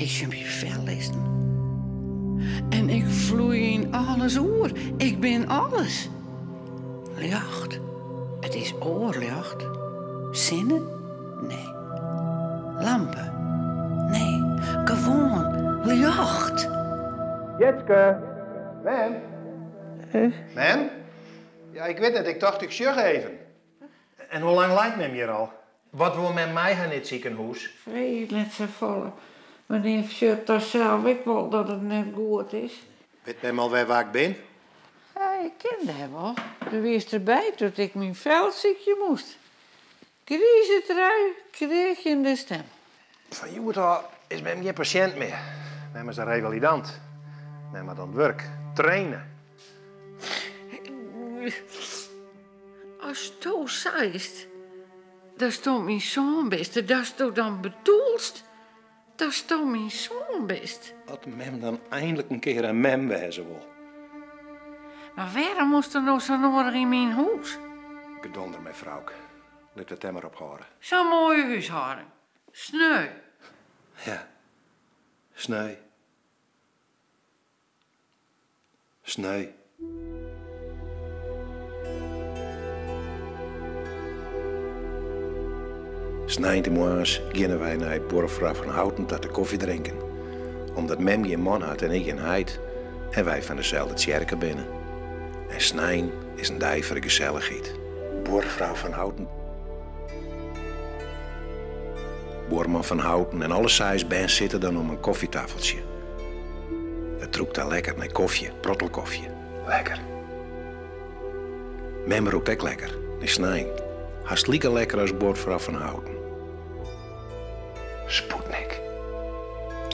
Ik sjoch myn fel lizzen. En ik floei yn alles oer. Ik bin alles. Ljocht. It is oar ljocht. Sinne? Nee. Lampe? Nee. Gewoan ljocht. Jetske! Mem? Mem? Ja, ik wit net, ik tocht ik sjoch even. En hoe lang leit mem hjir al? Wat wol mem mei har nei it sikehûs? Freegje net safolle. Menear sjocht dochs sels ek wol dat it net goed is. Wit mem al wer wa ik bin? Ja, ik ken dy wol. Do wiest derby doe't ik myn fel sykje moast. Grize trui, kreakjende stim. Fan hjoed ôf is mem gjin pasjint mear. Mem is in revalidant. Mem moat oan it wurk. Traine. Asto seist datsto myn soan bist, datsto dan bedoelst datsto myn soan bist. As mem dan einlik in kear in mem wêze wol. Mar wêrom moast do no sa noadich yn myn hûs? Gedonder mei Frouk. Lit it dêr mar op hâlde. Sa'n moaie húshâlding. Sneu. Ja, sneu. Sneu. Sneintemoarns geane wy nei buorfrou Van Houten ta te kofje drinken. Omdat mem gjin man hat en ik gjin heit en wy fan deselde tsjerke binne. En snein is in dei foar de gesellichheid. Buorfrou Van Houten, buorman Van Houten en alle seis bern sitte dan om in kofjetafeltsje. It rûkt dêr lekker nei kofje, prottelkofje. Lekker. Mem rûkt ek lekker, nei snein. Hast like lekker as buorfrou Van Houten. Sputnik.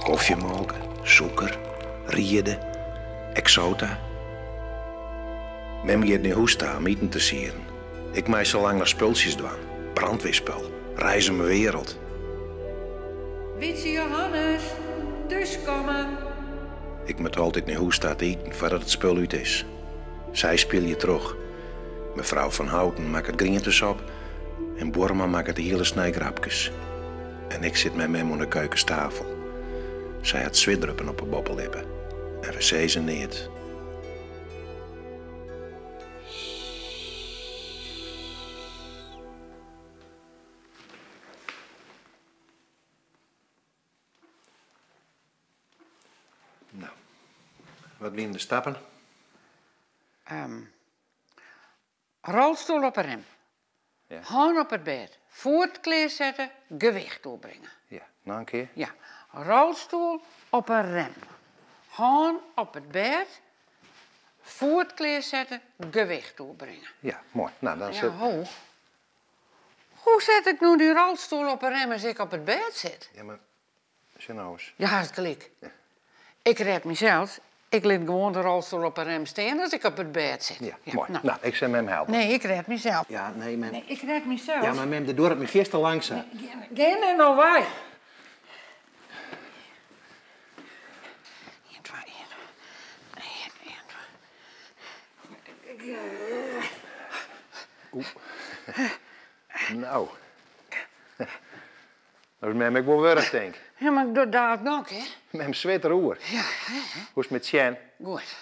Kofjemolke, sûker, riede, Exota. Mem giet nei hûs ta om iten te sieden. Ik mei sa lang noch spultsjes dwaan. Brandweerspul, reis om 'e wereld. Wytse Johannes, thúskomme! Ik moat altyd nei hûs ta te iten foardat it spul út is. Sy spylje troch. Mefrou Van Houten makket grientesop en buorman makket de hiele snei grapkes. En ik sit mei mem oan de keukenstafel. Sy hat switdruppen op 'e boppelippe en we sizze neat. No, wat wienen de stappen? Um, rolstoel op 'e rem. Ja. Hân op it bêd. Foet klearsette, gewicht oerbringe. Ja, noch in kear. Ja, rolstoel op 'e rem. Hân op it bêd. Foet klearsette, gewicht oerbringe. Ja, moai. No, dan Ja, sit... ho. Hoe set ik no dy rolstoel op 'e rem as ik op it bêd sit? Ja, mar sjoch no ris. Ja, hast gelyk. Ik red mysels. Ik lit gewoan de rolstoel op 'e rem stean as ik op it bêd sit. Ja, moai. No, ik sil mem helpe. Nee, ik red mysels. Ja, nee, mem. Nee, ik red mysels. Ja, mar mem, dit duorret my fierste lang sa. Gean der no wei. Ien, twa, ien. Ien, ien, twa. Oeh. No. No is mem ek wol wurch, tink. Ja, mar ik doch dat nok, hè? Mem swit der oer. Ja, hè? Hoe is it mei it sjen? Goed.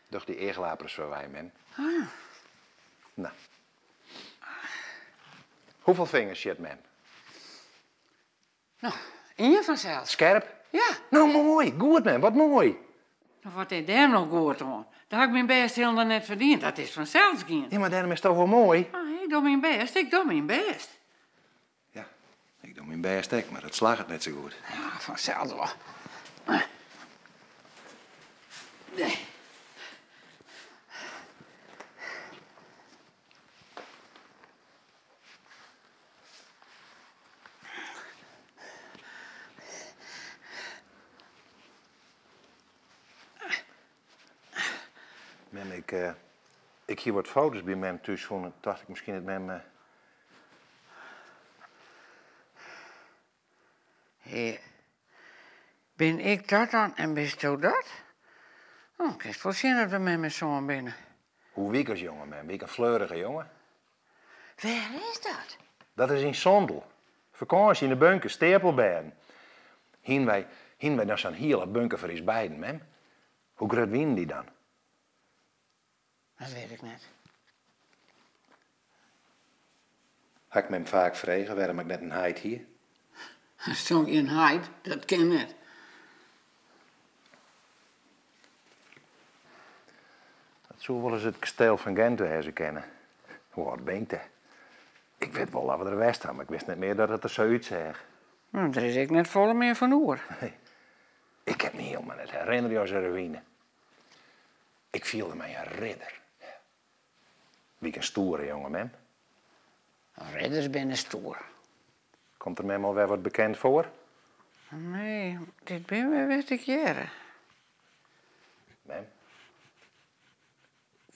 Doch dy eachlapers foarwei, mem. Ah. No. Hoefolle fingers sjocht mem? No, ien fansels. Skerp? Ja. No, moai. Goed, mem. Wat moai. No, wat is dêr no goed oan? Dêr ha ik myn bêst hielendal net foar dien. Dat is fansels gien. Ja, mar dêrom is it toch wol moai? Ah, ik doch myn bêst, ik doch myn bêst. Ja, ik doch myn bêst ek, mar it slagget net sa goed. Ja, fansels wol. Nee. Mem, ik, eh, ik hie wat foto's by mem thús fûn. Tocht ik miskien dat mem. Eh, Hé, bin ik dat dan en bisto dat? Oh, kinst wol sjen dat we mem en soan binne. Hoe wie ik as jonge, mem? Wie ik in fleurige jonge? Wêr is dat? Dat is yn Sondel. Fakânsje yn de bunker, steapelbêden. Hienen wy, Hiene wy dan sa'n hiele bunker foar ús beiden, mem? Hoe grut wienen dy dan? Dat wit ik net. Ha ik mem faak frege wêrom ik net in heit hie? Hasto gjin heit? Dat kin net. Dat soe wolris it kasteel fan Gent wêze kinne. Hoe âld bin ik dêr? Ik wit wol dat we der west ha, mar ik wist net mear dat it der sa útseach. No, der is ek net folle mear fan oer. Nee. Ik kin my hielendal net herinnerje as in ruïne. Ik fielde my in ridder. Wie ik in stoere jonge, mem? Ridders binne stoer. Komt der mem alwer wat bekend foar? Nee, dit bin wer west ik hearre. Mem?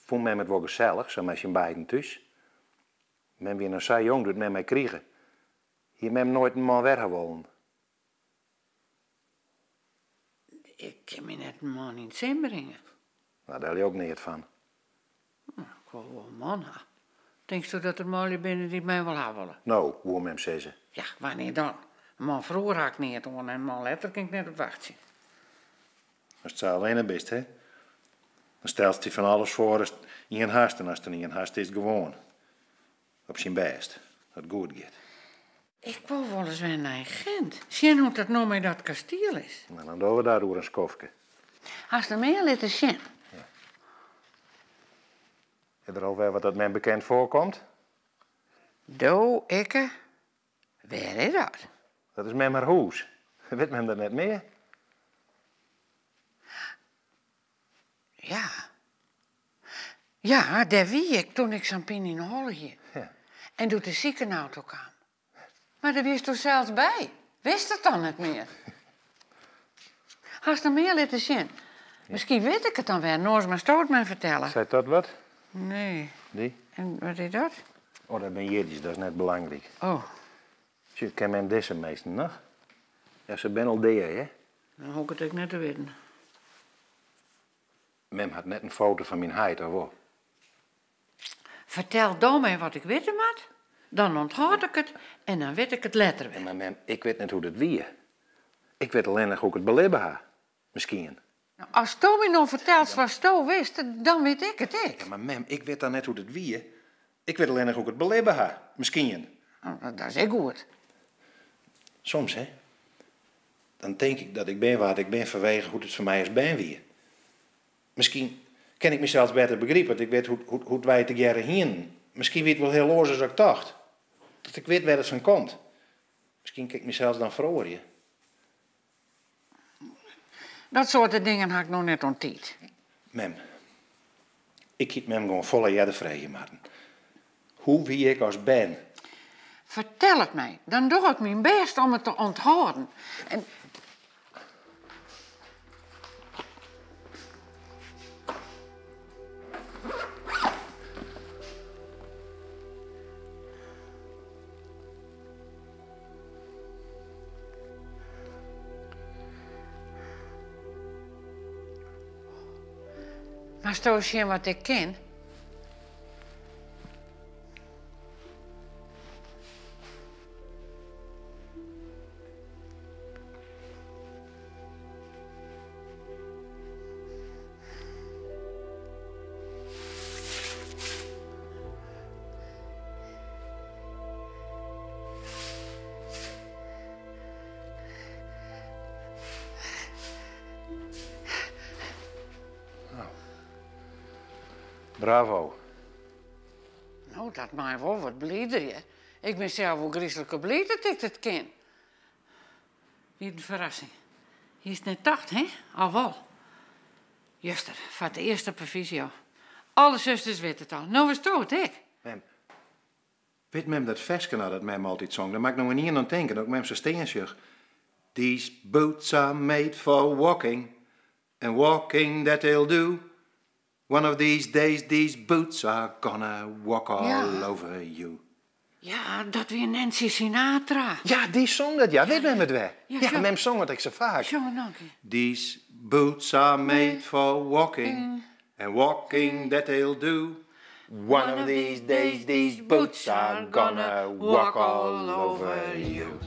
Fûn mem it wol gesellich, sa mei syn beiden thús? Mem wie noch sa jong doe't mem my krige. Hie mem noait in man wer ha wollen? Ik kin my net in man yn 't sin bringe. No, dêr leau ik neat fan. Ik wol wol in man ha. Tinksto dat der manlju binne dy't my wol ha wolle? No, woe mem sizze. Ja, wannear dan? In man froeger ha ik neat oan en in man letter kin ik net op wachtsje. Ast sa allinne bist, hè? Dan stelst dy fan alles foar ast ien hast en ast dan ien hast, is it gewoan. Op syn bêst, dat it goed giet. Ik wol wolris wer nei Gent. Sjen hoe't dat no mei dat kastiel is. No, dan dogge we dat oer in skoftke. Hast him ea litten sjen? Ja. Is der alwer wat dat mem bekend foarkomt? Do, ikke? Wêr is dat? Dat is mem har hûs. Wit mem dat net mear? Ja. Ja, dêr wie ik toen ik sa'n pine yn 'e holle hie. Ja. En doe't de sikenauto kaam. Mar dêr wiesto sels by. Witst it dan net mear? Hast him ea litten sjen? Miskien wit ik it dan wer, oars moatsto it my fertelle. Seit dat wat? Nee. Dy? En wat is dat? Oh, dat binne jierdeis, dat is net belangryk. Oh. Sjoch, ken mem dizze minsken noch? Ja, se binne al dea, hè? Dan hoech ik it ek net te witten. Mem hat net in foto fan myn heit, of wol? Fertel do my wat ik witte moat, dan ûnthâld ik it en dan wit ik it letter wer. Mar mem, ik wit net hoe't it wie. Ik wit allinnich hoe't ik it belibbe ha. Miskien. Asto my no fertelst watsto witst, dan wit ik it ek. Ja, mar mem, ik wit dan net hoe't it wie. Ik wit allinnich hoe't ik it belibbe ha. Miskien. Dat is ek goed. Soms, hè, dan tink ik dat ik bin wa't ik bin fanwege hoe't it foar my as bern wie. Miskien kin ik mysels better begripe as ik wit hoe't wy it tegearre hienen. Miskien wie it wol hiel oars as ik tocht. Dat ik wit wêr't it fan komt. Miskien kin ik mysels dan feroarje. Dat soarte dingen ha ik no net oan tiid. Mem, ik hie it mem gewoan folle earder freegje moatten. Hoe wie ik as bern? Fertel it my, dan doch ik myn bêst om it te ûnthâlden. En. Moatsto sjen wat ik kin? Bravo. No, dat mei wol wat blider, hear. Ik bin sels wol gryslike bliid dat ik dat kin. Wie in ferrassing. Hiest net tocht, hè? Of wol? Juster, foar it earst op 'e fysio. Alle susters witte it al. No witsto it ek. Mem, wit mem dat ferske noch dat mem altyd song? Dêr moat ik no ynienen oan tinke, no't ik mem sa stean sjoch. These boots are made for walking, and walking that they'll do. One of these days these boots are gonna walk all over you. Ja, dat wie Nancy Sinatra. Ja, dy song dat, ja. Wit mem it wer? Ja, mem song it ek sa faak. Sjong it noch in kear. These boots are made for walking, and walking that they'll do. One of these days these boots are gonna walk all over you.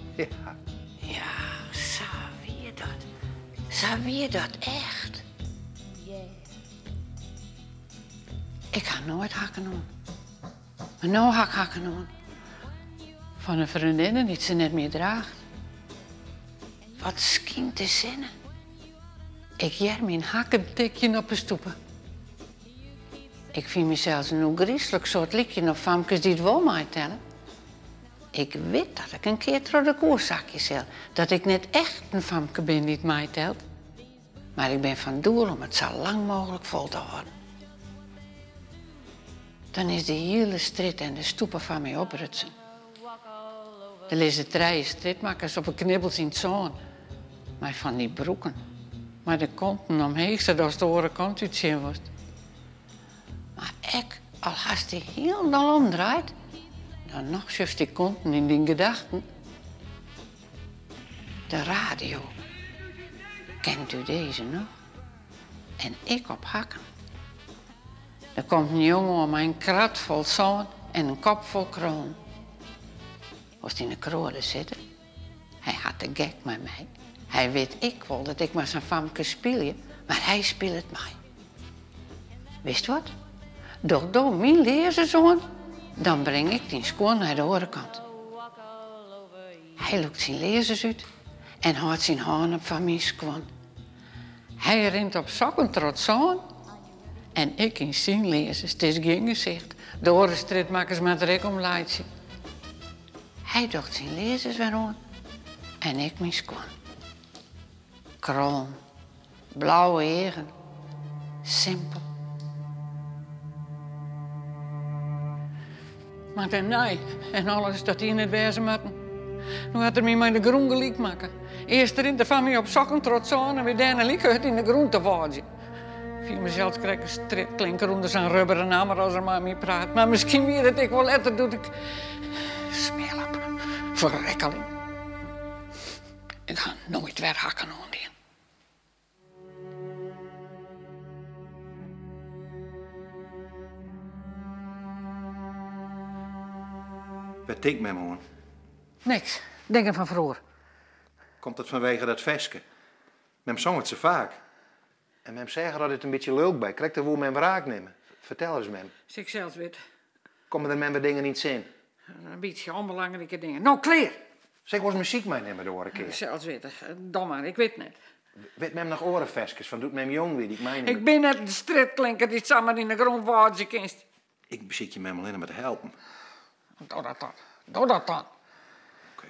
Ja, sa wie dat. Sa wie dat echt. Ik ha noait hakken oan. Mar no ha ik hakken oan. Fan in freondinne dy't se net mear draacht. Wat skynt de sinne. Ik hear myn hakken tikjen op 'e stoepe. Ik fyn mysels in ôfgryslik soad lykjen op famkes dy't wol meitelle. Ik wit dat ik in kear troch de koer sakje sil, dat ik net echt in famke bin dy't meitelt. Mar ik bin fan doel om it sa lang mooglik fol te hâlden. Dan is de hiele strjitte en de stoepe foar my oprutsen. Der lizze trije strjitmakkers op 'e knibbels yn it sân, mei fan dy broeken mei de konten omheech sadatst de oare kant út sjen wolst. Mar ek al hast dy hielendal omdraaid, dan noch sjochst dy konten yn dyn gedachten. De radio. Kent u deze noch? En ik op hakken. Der komt in jonge oan mei in krat fol sân en in kop fol krollen. Wolst yn 'e kroade sitte? Hy hat de gek mei my. Hy wit ek wol dat ik mei sa'n famke spylje, mar hy spilet mei. Witst wat? Doch do myn learzens oan, dan bring ik dyn skuon nei de oare kant. Hy lûkt syn learzens út en hâldt syn hân op foar myn skuon. Hy rint op sokken troch it sân en ik yn syn learzens. It is gjin gesicht. De oare strjitmakkers moatte der ek om laitsje. Hy docht syn learzens wer oan en ik myn skuon. Krollen, blauwe eagen, simpel. Mar dêrnei en alles, dat hie net wêze moatten. No hat er my mei de grûn gelyk makke. Earst rint er foar my op sokken troch it sân en wit dêrnei like hurd yn de grûn te wâdzjen. Ik fiel mysels krekt in strjitklinker ûnder sa'n rubberen ammer as er mei my praat. Mar miskien wie dat ek wol letter doe't ik. Smearlap, ferrekkeling. Ik ha noait wer hakken oandien. Wêr tinkt mem oan? Niks. Dingen fan froeger. Komt dat fanwege dat ferske? Mem song it sa faak. En mem seach der altyd in bytsje lulk by, krekt of woe mem wraak nimme. Fertel ris, mem. Sil ik sels witte. Komme der mem wer dingen yn 't sin? In bytsje ûnbelangrike dingen. No, klear! Sil ik wolris muzyk meinimme de oare kear? Sels witte. Doch mar, ik wit net. Wit mem noch oare ferskes fan doe't mem jong wie dy't ik meinimme? Ik bin net in strjitklinker dy'tst samar yn 'e grûn wâdzje kinst. Ik besykje mem allinne mar te helpen. Doch dat dan. Doch dat dan. Oké.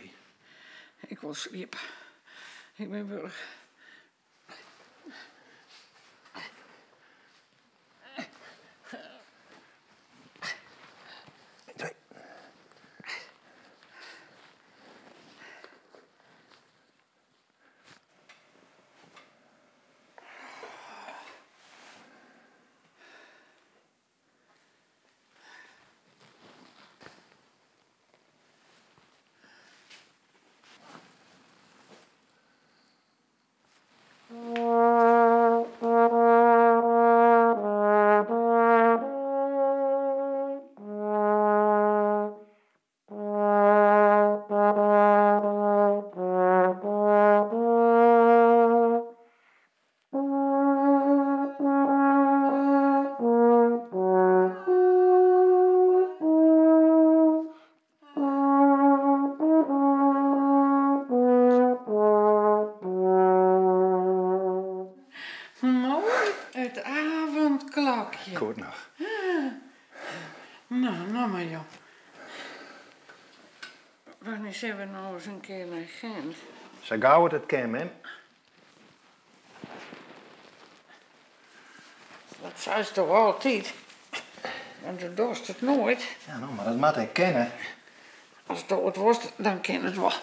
Ik wol sliepe. Ik bin wurch. Moai, it avondklokje. Goed noch. No, no mar jong. Wannear sille we no ris in kear nei Gent? Sa gau as it kin, mem. Dat seist do altyd, mar do dochst it noait. Ja, no, mar dat moat ek kinne. As do it wolst, dan kin it wol.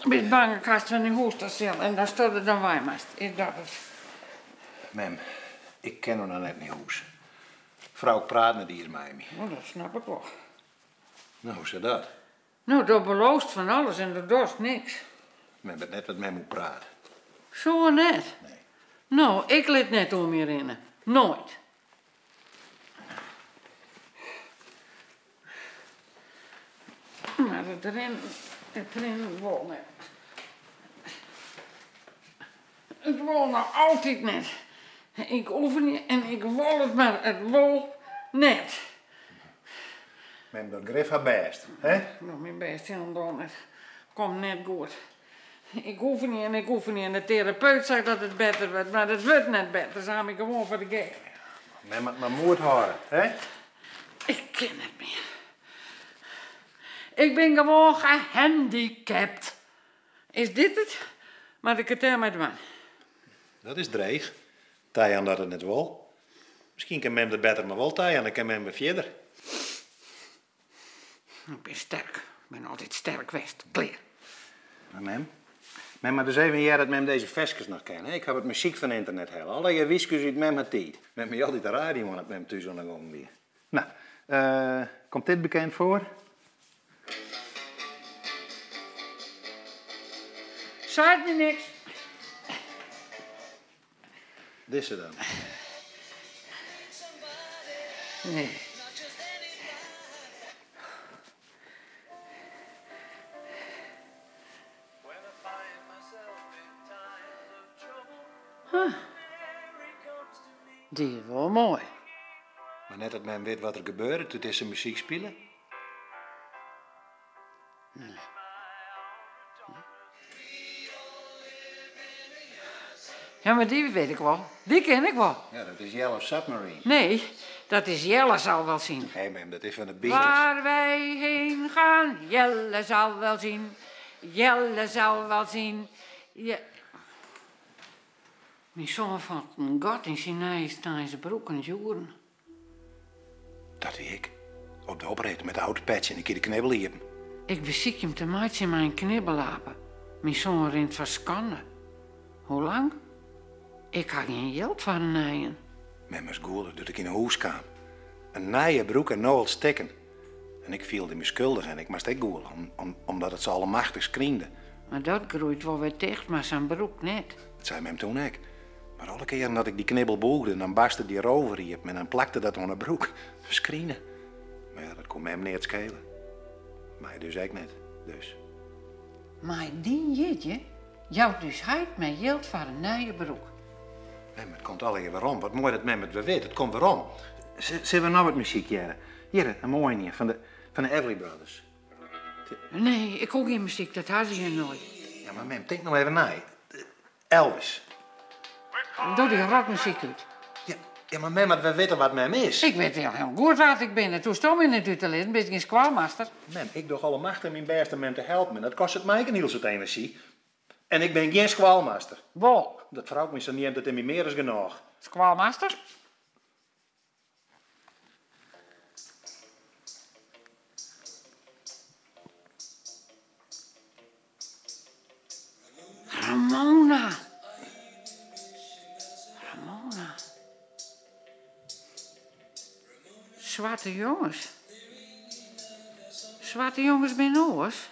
Bist bang ik hast wer nei hûs ta sil en datsto der dan wei moatst, is dat it? Mem, ik kin no noch net nei hûs. Frou praat net iens mei my. No, dat snap ik wol. No, hoe sit dat? No, do beloofst fan alles en do dochst niks. Mem wit net wat mem oer praat. Sa net? Nee. No, ik lit net oer my rinne. Noait. Mar it rinnen, it rinnen wol net. It wol noch altyd net. Ik oefenje en ik wol it, mar it wol net. Mem docht grif har bêst, hè? Ik doch myn bêst hielendal net. Komt net goed. Ik oefenje en ik oefenje en de terapeut seit dat it better wurdt, mar it wurdt net better. Se ha my gewoan foar de gek. Mem moat mar moed hâlde, hè? Ik kin net mear. Ik bin gewoan gehandicapt. Is dit it? Moat ik it dêrmei dwaan? Dat is dreech. Tajaan dat it net wol. Miskien kin mem dat better mar wol tajaan, dan kin mem wer fierder. Ik bin sterk. Ik bin altyd sterk west. Klear. Mar mem, mem moat dus even hearre dat mem dizze ferskes noch ken. Ik haw it muzyk fan ynternet helle. Allegear wyskes út mem har tiid. Mem hie altyd de radio oan at mem thús oan de gong wie. No, komt dit bekend foar? Seit my niks. Dizze dan. Nee. Huh. Dy is wol moai. Mar net dat mem wit wat der gebeurde doe't dizze muzyk spile. Nee. Ja, mar dy wit ik wol. Dy ken ik wol. Ja, dat is Yellow Submarine. Nee, dat is Jelle zal wel zien. Nee, mem, dat is fan de Beatles. Waar wij heen gaan, Jelle zal wel zien. Jelle zal wel zien. Je... Myn soan fûn in gat yn syn nije sneinsbroek en djoeren. Dat wie ik. Op de oprit met de autopetsje en ik hie de knibbel iepen. Ik besykje him te meitsjen mei in knibbelape. Myn soan rint foar skande. Hoe lang? Ik ha gjin jild foar in nijen. Mem moast gûle doe't ik yn 'e hûs kaam. In nije broek en no al stikken. En ik fielde my skuldich en ik moast ek gûle, omdat it sa allemachtich skrynde. Mar dat groeit wol wer ticht, mar sa'n broek net. Dat sei mem toen ek. Mar alle kearen dat ik dy knibbel bûgde, dan barste dy rover iepen en dan plakte dat oan 'e broek. Skrine. Mar ja, dat koe mem neat skele. My dus ek net, dus. Mei dyn jierdei jout ús heit my jild foar in nije broek. Mem, it komt allegear werom. Wat moai dat mem it wer wit. It komt werom. Sille we noch wat muzyk hearre? Hjir, in moaie ien fan de fan de Everly Brothers. Nee, ik hoech gjin muzyk, dat ha se hjir noait. Ja, mar mem, tink no even nei. Elvis. Doch dy rotmuzyk út. Ja, ja, mar mem moat wer witte wa't mem is. Ik wit hiel hiel goed wa't ik bin. Dat hoechsto my net út te lizzen, bist gjin skoalmaster. Mem, ik doch alle macht om myn bêst om mem te helpen en dat kostet my ek in hiel soad enerzjy. En ik bin gjin skoalmaster. Wol. Dat frouk my sa neamt, dat is my mear as genôch. Skoalmaster? Ramona. Ramona. Swarte jonges. Swarte jonges binne oars.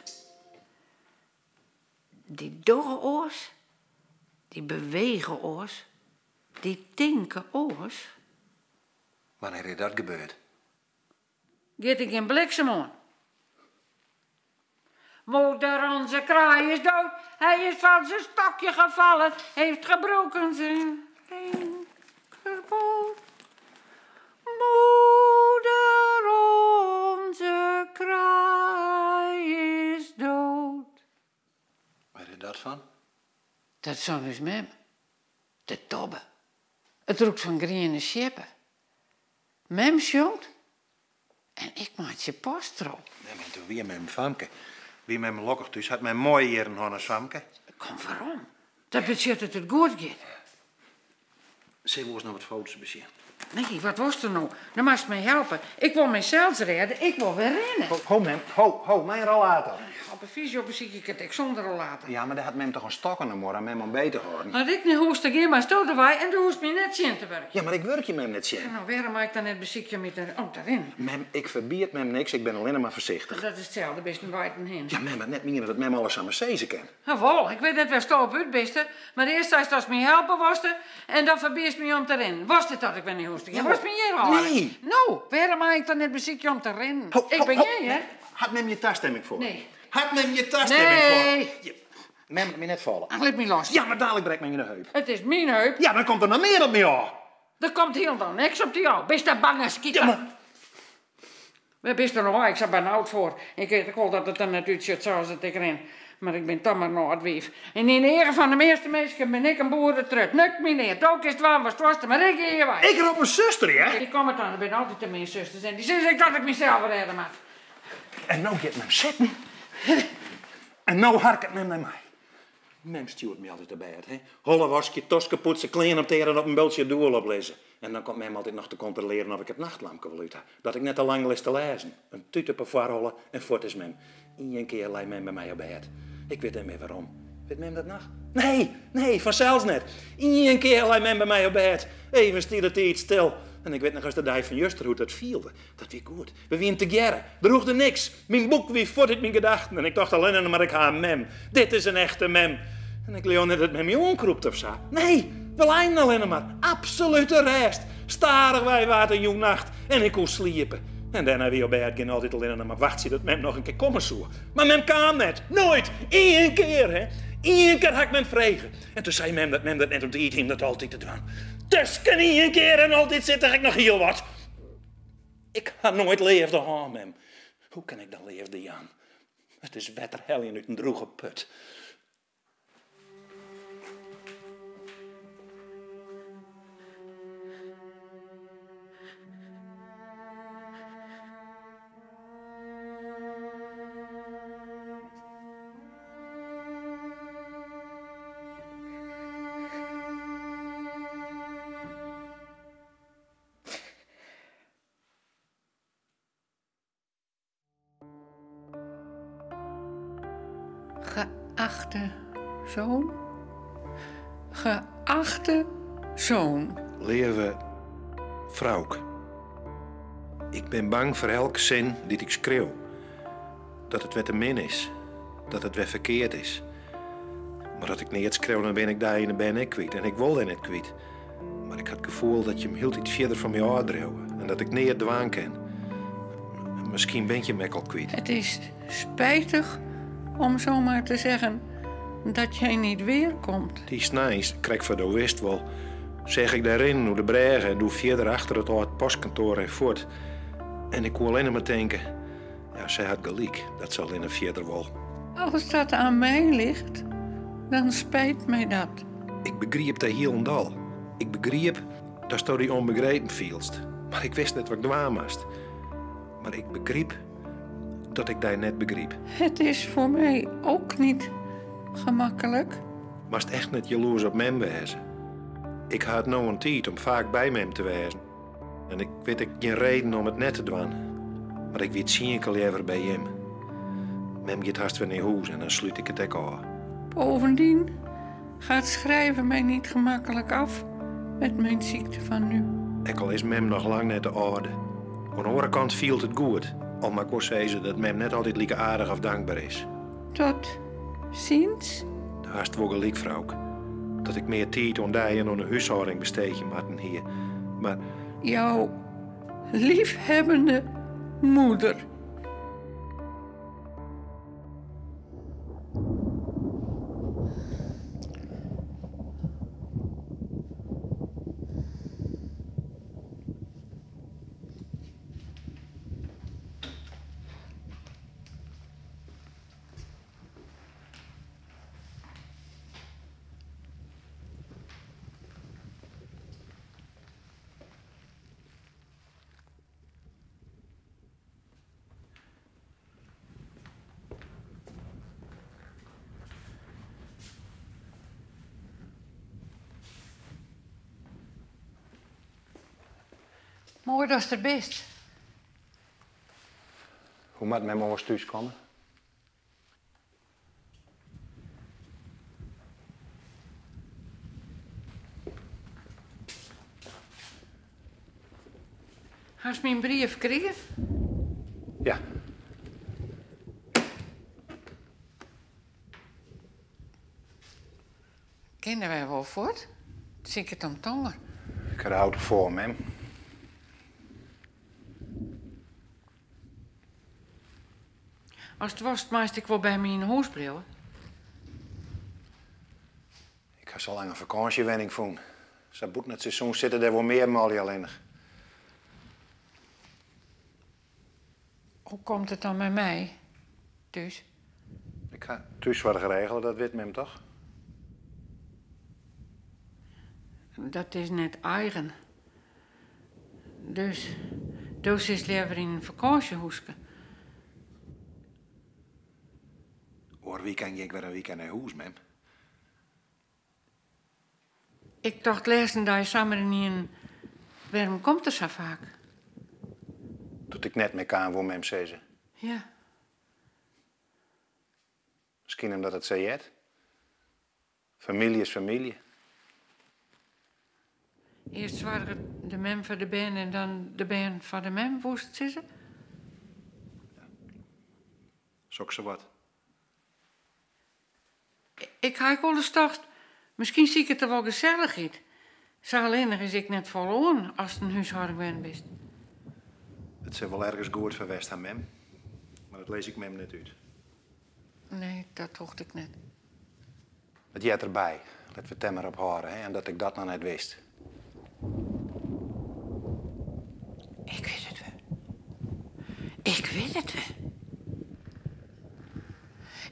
Dy dogge oars, dy bewege oars, dy tinke oars. Wannear is dat gebeurd? Giet der gjin bliksem oan. Moeder onze kraai is dood, hij is van zijn stokje gevallen, heeft gebroken zijn linkerpoot. Moeder onze kraai is dood. Wêr is dat fan? Dat song ús mem. De tobbe. It rûkt fan griene sjippe. Mem sjongt en ik meitsje pastro. Mem en toen wie mem famke. Wie mem lokkich thús, hat mem moaie jierren hân as famke. Kom werom. Dat betsjut dat it goed giet. Sille we oars noch wat foto's besjen? Nee, wat wolst der no? No moatst my helpe. Ik wol mysels rêde, ik wol wer rinne. Ho, ho mem, ho, ho, mei in rollator. Op 'e fysio besykje ik it ek sûnder rollator. Ja, mar dêr hat mem toch in stok oan 'e muorre om mem oan beet te hâlden? As ik nei hûs ta gean, moatsto derwei en do hoechst my net tsjin te wurkjen. Ja, mar ik wurkje mem net tsjin. No, wêrom mei ik dan net besykje om my te, om te rinnen? Mem, ik ferbied mem niks, ik bin allinne mar foarsichtich. Dat is itselde, bist in weiten hin. Ja, mem moat net miene dat mem alles samar sizze kin. Jawol, ik wit net wêr'tsto op út biste, mar earst seist datst my helpe wolste en dan ferbiest my om te rinnen. Wolst it dat ik wer nei hûs ta gean? Wolst my hjir hâlde? Nee! No, wêrom mei ik dan net besykje om te rinnen? Ho, Ik ho, bin ho. gjin, hear. Hat mem hjir tastimming foar? Nee. Hat mem hjir tastimming foar? Nee! Mem lit my net falle. Ach, lit my los. Ja, mar dalik brekt mem de heup. It is myn heup. Ja, dan komt der noch mear op my ôf. Der komt hielendal niks op dy ôf. Bist in bange skiter. Ja, mar... Wêr bist der no eins sa benaud foar? Ik wit ek wol dat it der net útsjocht sa as it ik rin, mar ik bin toch mar in âld wiif. En yn de eagen fan de measte minsken bin ik in boeretrut. Nukt my neat. Do kinst dwaan watst wolst, mar ik gean hjir wei. Ik rop in suster, hear. Dy komme dan, der binne altyd te min susters en dy sizze ek dat ik mysels rêde moat. En no giet mem sitten. En no harket mem nei my. Mem stjoert my altyd te bêd, hè. Holle waskje, toske poetse, klean omteare en op in bultsje it doel oplizze. En dan komt mem altyd noch te kontrolearen of ik it nachtlampke wol út ha. Dat ik net te lang lis te lêzen. In tút op 'e foarholle en fuort is mem. Ien kear lei mem by my op bêd. Ik wit net mear wêrom. Wit mem dat noch? Nee, nee, fansels net. Ien kear lei mem by my op bêd. Even stie de tiid stil. En ik wit noch as de dei fan juster hoe't dat fielde. Dat wie goed. We wienen tegearre. Der hoegde niks. Myn boek wie fuort út myn gedachten en ik tocht allinne mar ik ha in mem. Dit is in echte mem. En ik leau net dat mem my oankrûpt of sa. Nee, we leinen allinne mar. Absolute rêst. Stadichwei waard in jûn nacht en ik koe sliepe. En dêrnei wie op bêd gean altyd allinne mar wachtsje dat mem noch in kear komme soe. Mar mem kaam net. Noait. Ien kear, hè. Ien kear ha ik mem frege. En toen sei mem dat mem dat net oan tiid hie om dat altyd te dwaan. Tusken ien kear en altyd sit der ek noch hiel wat. Ik ha noait leafde hân, mem. Hoe kin ik dan leafde jaan? It is wetter heljen út in drûge put. Geachte zoon. Geachte zoon. Leave Frouk. Ik bin bang foar elke sin dy't ik skriuw. Dat it wer te min is. Dat it wer ferkeard is. Mar as ik neat skriuw dan bin ik dy en de bern ek kwyt en ik wol dy net kwyt. Mar ik ha it gefoel dat jim hieltyd fierder fan my ôfdriuwe en dat ik neat dwaan kin. Miskien bin jim ek al kwyt. Het is spijtig om zo maar te zeggen dat jij niet weerkomt. Dy sneins, krekt foar do wist wol, seach ik dy rinnen oer de brêge en doe fierder achter it âld postkantoar en fuort. En ik koe allinne mar tinke, ja, sy hat gelyk dat se allinne fierder wol. Als dat aan mij ligt, dan spijt mij dat. Ik begriep dy hielendal. Ik begriep datsto dy ûnbegrepen fielst. Mar ik wist net wat ik dwaan moast. Mar ik begriep dat ik dy net begriep. Het is voor mij ook niet gemakkelijk. Moatst echt net jaloers op mem wêze. Ik ha it no in tiid om faak by mem te wêzen. En ik wit ek gjin reden om it net te dwaan. Mar ik wie tsien kear leaver by jim. Mem giet hast wer nei hûs en dan slút ik it ek ôf. Bovendien gaat schrijven mij niet gemakkelijk af met mijn ziekte van nu. Ek al is mem noch lang net de âlde. Oan de oare kant fielt it goed. Al moat ik wol sizze dat mem net altyd like aardich of dankber is. Tot ziens. Do hast wol gelyk, Frouk. Dat ik mear tiid oan dy en oan de húshâlding besteegje moatten hie. Mar. Jouw liefhebbende moeder. Moai datst der bist. Hoe moat mem oars thúskomme? Hast myn brief krigen? Ja. Kinne wy wol fuort? It siket om tonger. Ik ha de auto foar, mem. Ast wolst meist ek wol by my yn 'e hûs bliuwe. ha sa lang in fakânsjewenning fûn. Sa bûten it seizoen sitte dêr wol mear manlju allinnich. Hoe komt it dan mei my thús? Ik ha thússoarch regele, dat wit mem toch? Dat is net eigen. Dus do sitst leaver yn in fakânsjehûske. Oar wykein gean ik wer in wykein nei hûs, mem. Ik tocht lêstendeis samar ynienen, wêrom komt er sa faak? Doe't ik net mear kaam, woe mem sizze. Ja. Miskien omdat it sa heart. Famylje is famylje. Earst soarget de mem foar de bern en dan de bern foar de mem, woest sizze? Ja. Soksawat. Ik ha ek wolris tocht, miskien siket er wol gesellichheid. Sa allinnich is ek net folle oan ast in húshâlding wend bist. It sil wol ergens goed foar west ha, mem. Mar dat lis ik mem net út. Nee, dat hoecht ek net. It heart derby. Lit we it dêr mar op hâlde, hè, en dat ik dat noch net wist. Ik wit it wer. Ik wit it wer.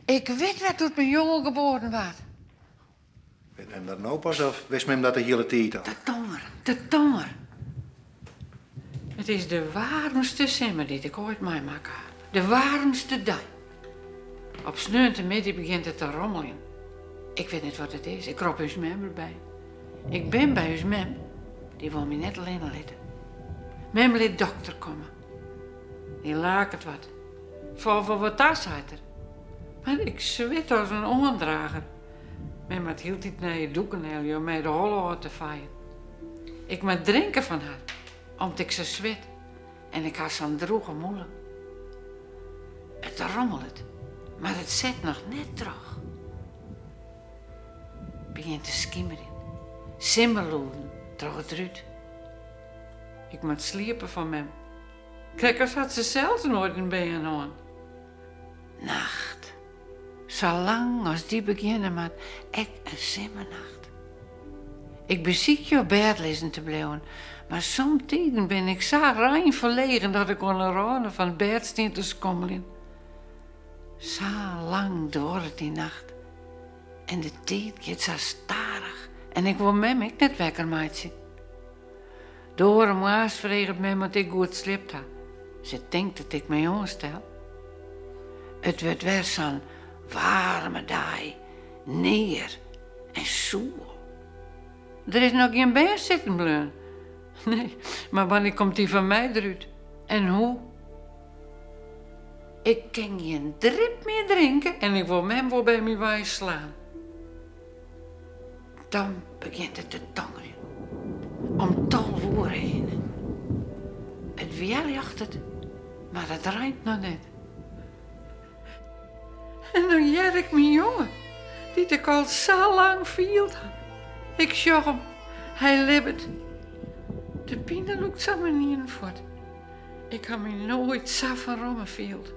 Ik wit wer doe't myn jonge geboren waard. Wit mem dat no pas of wist mem dat de hiele tiid al? De tonger, de tonger. It is de waarmste simmer dy't ik oait meimakke ha. De waarmste dei. Op sneontemiddei begjint it te rommeljen. Ik wit net wat it is. Ik rop ús mem derby. Ik bin by ús mem. Dy wol my net allinne litte. Mem lit dokter komme. Dy laket wat. Falt wol wat ta, seit er. Mar ik swit as in oandrager. Mem moat hieltyd nije doeken helje om my de holle ôf te feien. Ik moat drinke fan har, om't ik sa swit en ik ha sa'n drûge mûle. It rommelet, mar it set noch net troch. Begjint te skimerjen, simmerlûden troch it rút. Ik moat sliepe fan mem. Krekt as hat se sels noait in bern hân. Nacht. Sa lang as dy begjinne moat, ek in simmernacht. Ik besykje op bêd lizzen te bliuwen, mar somtiden bin ik sa reinferlegen dat ik oan 'e râne fan it bêd stean te skommeljen. Sa lang duorret dy nacht en de tiid giet sa stadich en ik wol mem ek net wekker meitsje. De oare moarns freget mem oft ik goed sliept ha. Se tinkt dat ik my oanstel. It wurdt wer sa'n waarme dei, near en soel. Der is noch gjin bern sitten bleaun. Nee, mar wannear komt dy fan my derút? En hoe? Ik kin gjin drip mear drinke en ik wol mem wol by my wei slaan. Dan begjint it te tongerjen. Om 12 oere hinne. It wjerljochtet, mar it reint noch net. En dan hear ik myn jonge, dy't ik al sa lang field ha. Ik sjoch him, hy libbet. De pine lûkt samar ynienen fuort. Ik ha my noait sa ferromme field.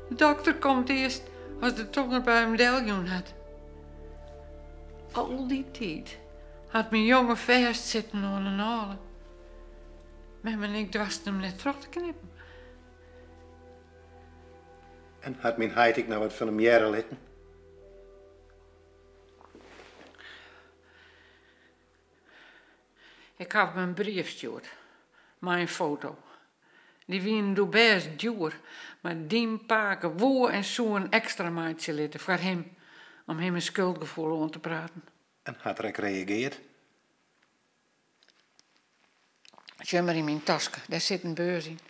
De dokter komt earst as de tonger by him deljûn hat. Al dy tiid hat myn jonge fêstsitten oan 'e nâle. Mem en ik doarsten him net troch te knippen. En hat myn heit ek noch wat fan him hearre litten? Ik haw him in brief stjoerd mei in foto. Dy wienen doe bêst djoer, mar dyn pake woe en soe in ekstra meitsje litte foar him, om him in skuldgefoel oan te praten. En hat er ek reageard? Sjoch mar yn myn taske, dêr sit in beurs yn.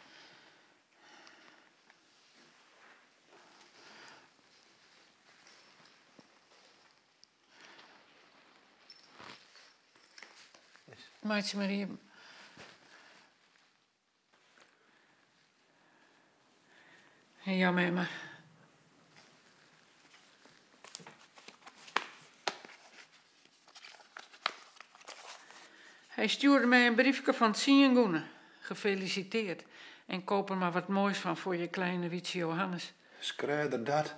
Meitsje mar iepen. Jou my mar. Hy stjoerde my in briefke fan tsien gûne. Gefeliciteerd en koop er mar wat moais fan foar je kleine Wytse Johannes. Skreau er dat?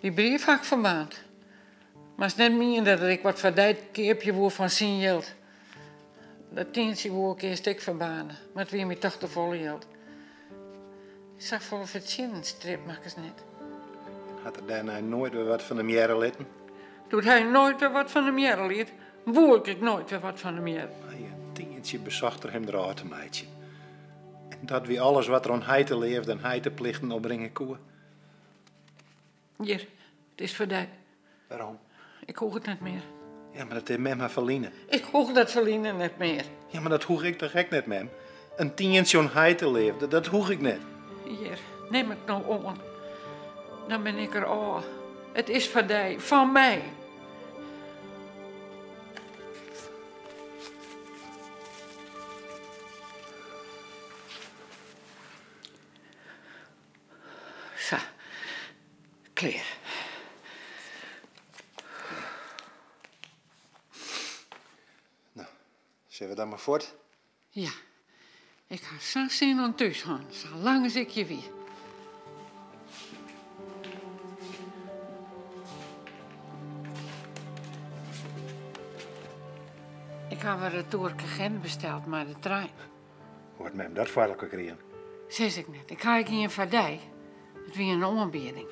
Dy brief ha ik ferbaarnd. Moatst net miene dat ik wat foar dy keapje woe fan syn jild. Dat tientsje woe ik earst ek ferbaarne, mar it wie my toch te folle jild. Safolle fertsjinnen strjitmakkers net. En hat er dêrnei noait wer wat fan him hearre litten? Doe't hy noait wer wat fan him hearre liet, woe ik ek noait wer wat fan him hearre. Mei in tientsje besocht er him derôf te meitsjen. En dat wie alles wat er oan heiteleafde en heiteplichten opbringe koe. Hjir, it is foar dy. Wêrom? Ik hoech it net mear. Ja, mar dat is mem har ferline. Ik hoech dat ferline net mear. Ja, mar dat hoech ik toch ek net, mem? In tientsje oan heiteleafde, dat hoech ik net. Hjir, nim it no oan. Dan bin ik der ôf. It is foar dy, fan my. Sa, klear. No, sille we dan mar fuort? Ja, ik ha sa'n sin oan thús hân, sa lang as ik hjir wie. Ik ha wer retoerke Gent besteld mei de trein. Hoe hat mem dat foar elkoar krigen? Sis ik net. Ik ha ek ien foar dy. It wie in oanbieding.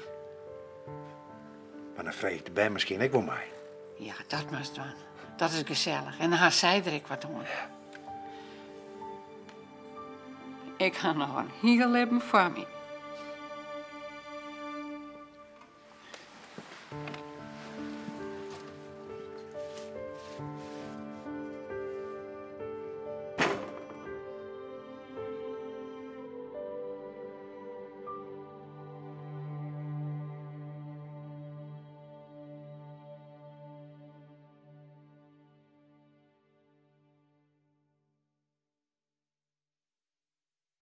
Mar dan freegje ik de bern miskien ek wol mei. Ja, dat moatst dwaan. Dat is gesellich. En dan ha sy der ek wat oan. Ik ha noch in hiel libben foar my.